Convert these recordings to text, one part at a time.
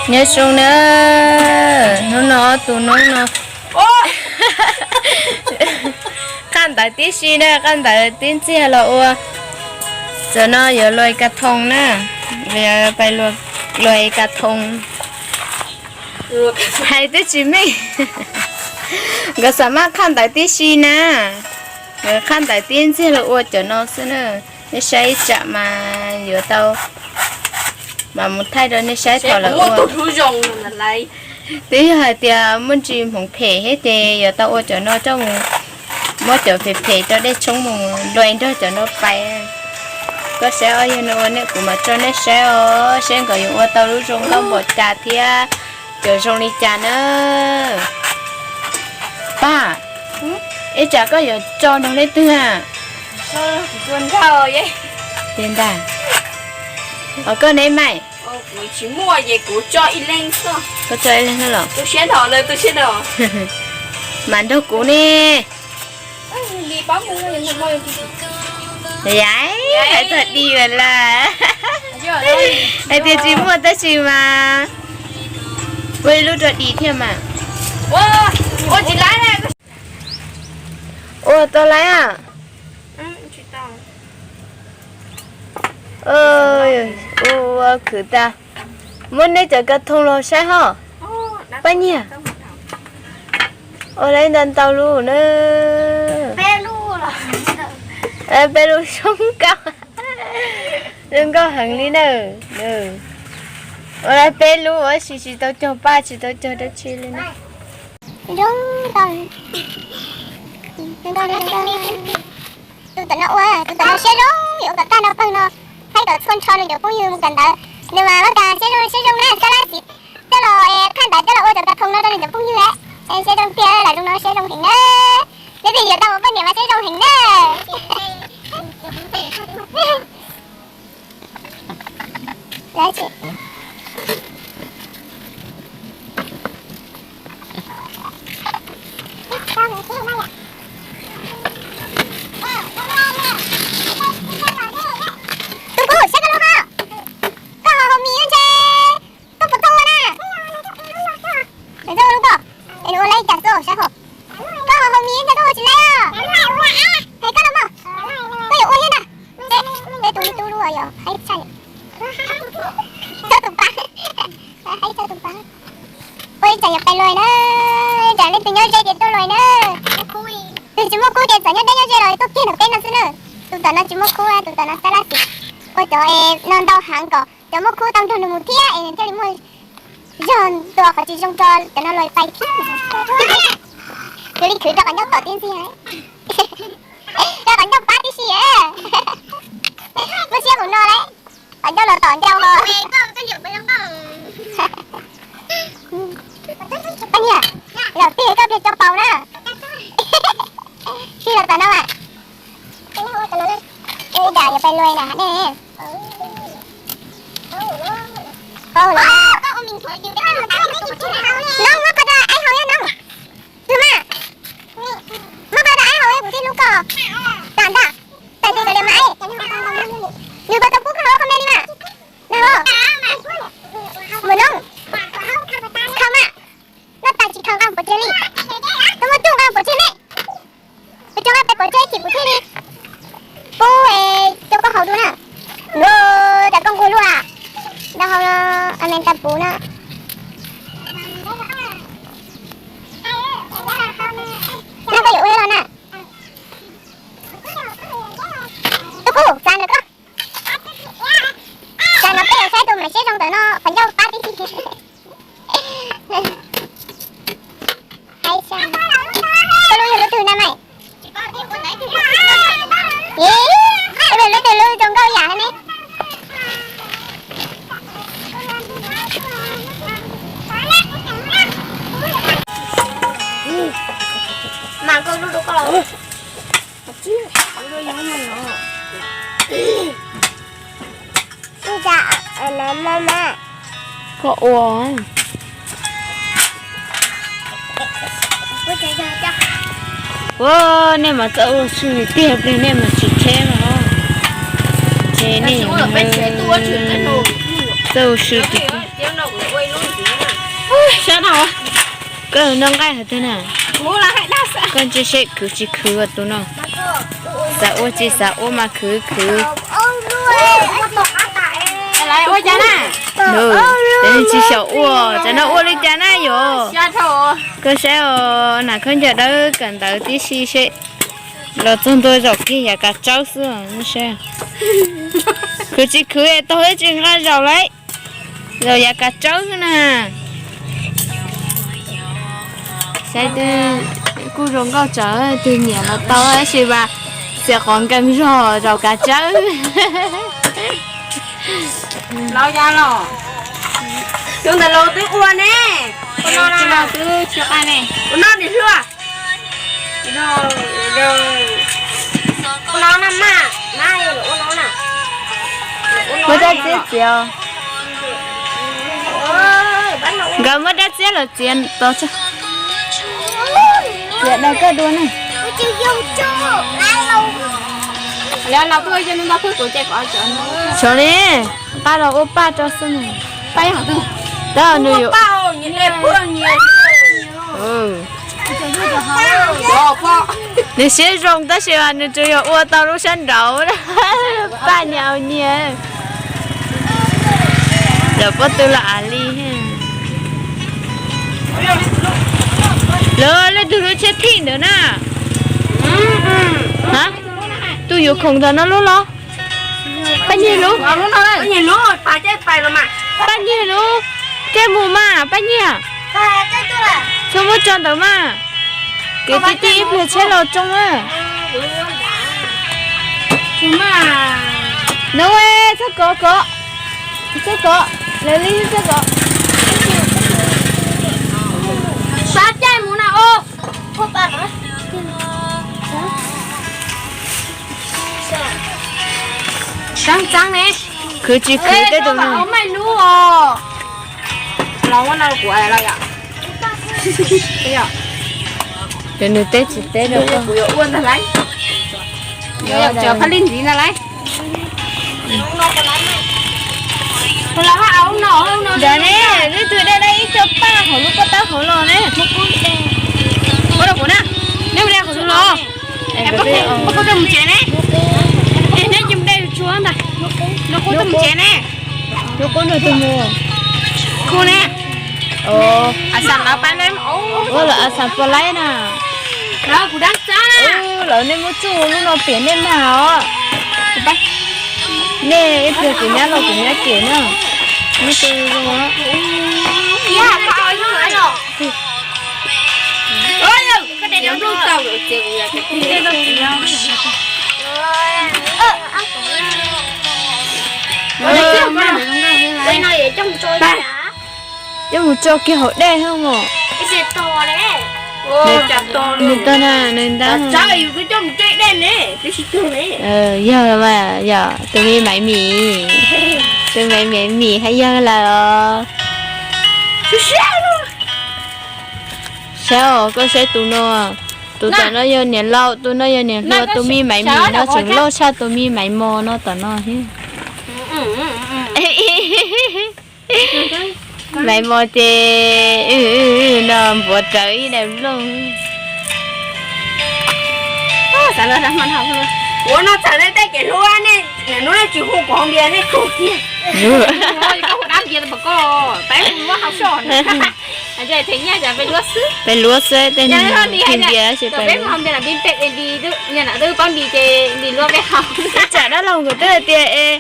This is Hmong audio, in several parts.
Nyob zoo na, hnub no ob tug noob no qhaj ntawv tib si na, qhaj ntawv tib ntxiag los ua. Cov no yuav luas kas thoo na, pais luas kas thoo. Hais twb tsis meej, nkawd xav maj qhaj ntawv tib si na, nkawd qhaj ntawv tib ntxiag los ua cov no xwb na. Nej saib ib tsam mas yuav tau mas mus thaij rau nej saib thaum lawv ua. Twb yog hais tias muaj ntsis hmoov phem thiab ces yuav tau ua cov no coj mus, muab cov phem phem rau dej tshoob mus luas nrog cov no pais. Koj saib os, yog nws ua ne kuv mam tso nej saib os, seb nkawd yuav ua tau lub zoo nkauj npaum cas thiab cov zoo li cas na. Paj, ib tsam koj yuav tso nrog leej twg a? Tiag ntag. Os koj ne Mai? Koj tso ib leeg los? Mas nrog kuv ne. Yai, hais txog Dis lawm. Hais tias tsis muaj tab sis mas ua ib lub rau Dis thiab mas. Ua tau lawm. Ua khwv tas. Muab nej cov kas thoo los saib hos. Paj Nyiag. Ua lawm ntau ntau lub na. Peb lub zoo nkauj, zoo nkauj heev li na. Ua lawm peb lub ua si tsis tau cog paj tsis tau cog dab tsi li na. Tus tom no ua, tus tom no siab zoo, yuav kom tag no pawg no, thaij kom txhua nrho rau cov phooj ywg mus kawm ntawv. Nws mas muab tas siab zoo siab zoo na, coj laj xim coj los qhaj ntawv coj los ua cov kas thoo no rau nws cov phooj ywg. Siab zoo tiag, lam zoo no siab zoo heev na. Leej twg yuav tau ua poj niam mas siab zoo heev na. Tus kuv saib koj lub hov, koj ho haus mis ntshe koj puas tau ua na? Nws txawj ua lub koj, es nws ua laib cas xwb saib hov. Koj ho haus mis ntshe koj ua tsis laib os. Hais koj los mog, koj yuav ua thiab na. Peb tus me tub lub yog haib tshaj, txog tus pab, haib txog tus pab. Ua ib tsam yuav pais luas na, ib tsam leej twg nyob ze ces tuaj luas na. Tus tsis muaj khub ces txawm nyob deb nyob ze los tuaj kiag nram peb no xwb na. Tus tom no tsis muaj khub, tus tom no xab laj xim. Ua cov no ntau heev kom cov muaj khub tau nrog nws mus thiab es nws thiaj li muaj zog tua qhov tsis zoo tso cov no luas pais thiab. Cia li khwv rau qhov ncauj tom tib ntxig, rau qhov ncauj pab tib si. Muaj siab qhov no lawm, qhov ncauj los tom ncauj ho. Paj Nyiag, zaum twg koj pliag tso paus na. Tig los tom no mas. Ib tsam yuav pais luas na ne. Noob, muab qhov rau aib haus os noob. Tus mas, muab qhov rau aib haus kuv thiaj hlub koj. Tam ntag, tam ntag li mas. Nws puas tau pub koj haus qhov me li mas? Mus noob, khaws mas. Noj tas tsis khaws nqa pov tseg li. Twb muaj cuj nqa pov tseg me. Kuv coj nqa pov tseg chim kuv thiaj li pub coj koj haus dua na. Nws cas koj nquag luaj, nqa haus no, a me tas puv na. No koj yuav ua los na. Tus kuj xav nrog koj. Cas no peb yuav saib tus mas siab zoo ntawm no qhov ncauj pab tib si. Haib, koj lub yog lub twg na Mai? Ib, lub twg lub zoo nkauj yam ne? Mas koj lub rau koj los. Koj ua. Ua, nej mas txawj ua su tiag, pliag nej mas tsis cheb mas. Ces nej Tau su tus sab no. Koj noj nqaij hov twg na? Koj ntsia seb khwv tsis khwv tus no. Xav ua tsis xav ua mas khwv khwv. Ua cas na? Tsis xyaum ua, cov no ua li cas na yom? Koj saib os, nas khaub ncaws dawb kawm ntawv tib si seb. Los txog ntua zaum kiag yav kav tsawb xwb. Khwv tsis khwv tau ib tsis nqa zaum lawm. Zaum yav kav tsawb xwb na. Saib twb kuj zoo nkauj tsawv, tus nyiam los tau tab sis mas xiam qhov nkees zog zaum kav tsawb. Los ya los. Tus ntawm laus twb ua ne. Tus no twb tsis qaij ne. Tus no nim hluas. Tus no na mas, mas ua no na. Muab dab txiab txiav. Nkawd muab dab txiab los txiav tos tso. Txiav daws koj dua na. Xyov li, nqa los ua paj tso xwb. Tab nws yuav, nws siab zoo tab sis mas nws tsuas yog ua tau lub sab nraud, paj nyias nyias. Lawv pob tw los av li. Lawv leej twg lub tsheb thij ntawd na? Tus yuav khoom ntawm no lub los? Paj Nyiag lub. Paj Nyiag lub. Kev mus mas Paj Nyiag. Txhob muab tso ntawd mas. Kev tib tib ib pliag tsheb los tsoo na. No, txhob kov kov. Txhob kov, lawv li txhob kov. Sab caij mus na os. Txeeb txeeb ne. Khwv tsis khwv tej tus no. Los no kuv los yom. Ces nws teb tsis teb rau kuv yuav ua ntag lauj. Cov phaj lij ntxiv ntag lauj. Ntawd ne, leej twg dai dai ib co paj hauv lub pob taub hauv los ne. Ua rau kuv na, neb ua li kuv tus los. Pab kuv mus tsev ne. Neb cia mus dai tsuag ntag. Nub qub tuaj mus tsev ne. Nub qub nrog tus mus. Kuv ne. As lawv pab neb. Ua lawv as pos laib na. Lawv kuv dab txab na. Lawv nej muab tsuj lub no piam nej mag os. Nej ib pliag kuv nyab los kuv nyab kem na. Muab tsuj zoo. Coj mus tso kiag hauv dej hos. Nws tag na, nws ntag. Yog mas, yog tus me maiv mim, tus me maiv mim hais yog lawm os. Saib os, koj saib tus no, tus tom no yog niam laus, tus no yog niam hluas, tus me maiv mim no tseem loj tshaj tus me maiv mos no tom no thiab. Maiv mos ces no npuav rawv ib daim nplooj. Ua no txawm tej ces hlub ne, hnub nej tsis hu kuv hau npias nej tuag kiag. Peb luab xwb, peb npias ces peb, twb paub npias ces npias luab peb hau. Tsam dab laug nkawd twb hais tias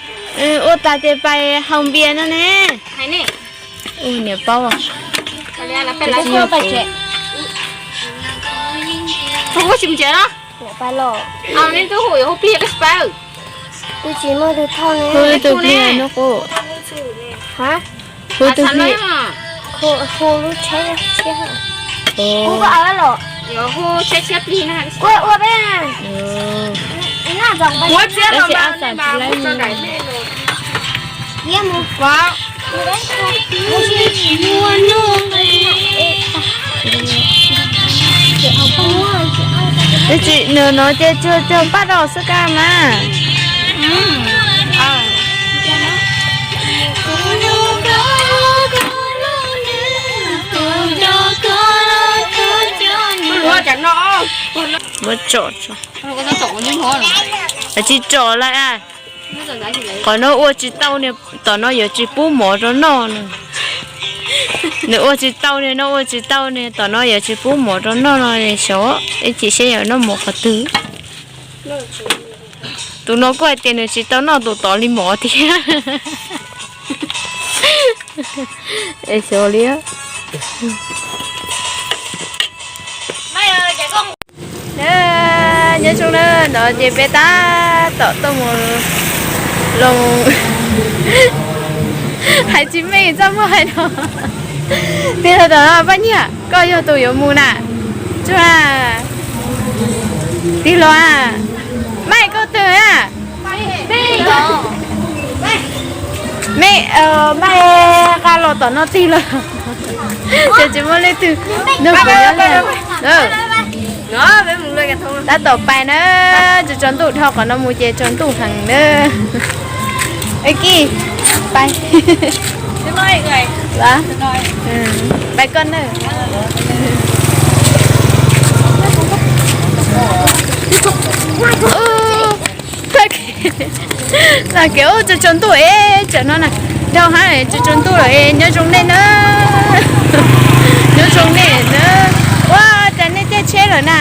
ua tas ces pais hau npias no ne. Niam paub. Hu tsis mus tsev no. Nej twb hu yuav hu plig peb tsis paub. Twb tsis muaj tus thauj ne. Hu tus plig no qub. Hu tus plig. Hu lub tsheb tshiab. Hu koj los. Yuav hu tsheb tshiab plig na. Ua ua peb. Tab sis a xav tsis laib. Twb tsis nws no ces tsuag tsuag paj rau xwb kaj mas. Tsis tsom lawm. Qhov no ua tsis tau ne, tom no yuav tsis pub mov rau noj no. Nws ua tsis tau ne, no ua tsis tau ne, tom no yuav tsis pub mov rau noj no xyov, ib chim seb yuav noj mov qhov twg. Tus no kuj hais tias nws tsis tau noj tus tod li mov thiab. Es xyov li. Nyob zoo na, no ces peb tab tom tuaj mus loo. Hais tsis meej txaj muag hais no. Tig los tom no Paj Nyiaj, koj yog tus yuav mus na. Tsuag, tig los a. Maj, koj twg a? Mej, Maj, nqa los tom no tig los. Ces tsis muaj leej twg nug kuv nyob li. Tab tom pais na, tsaus tsaus ntuj, dhau qhov no mus ces tsaus ntuj heev na. Kij, pais. Pais koj na. Tag kev ub, tsaus tsaus ntuj es tsam no na, dhau hab tsaus tsaus ntuj lawm es nyob zoo nej na. Nyob zoo nej na. Ua cas nej caij tsheb lawm na?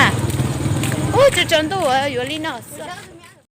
Ub, tsaus tsaus ntuj yuav li no xwb.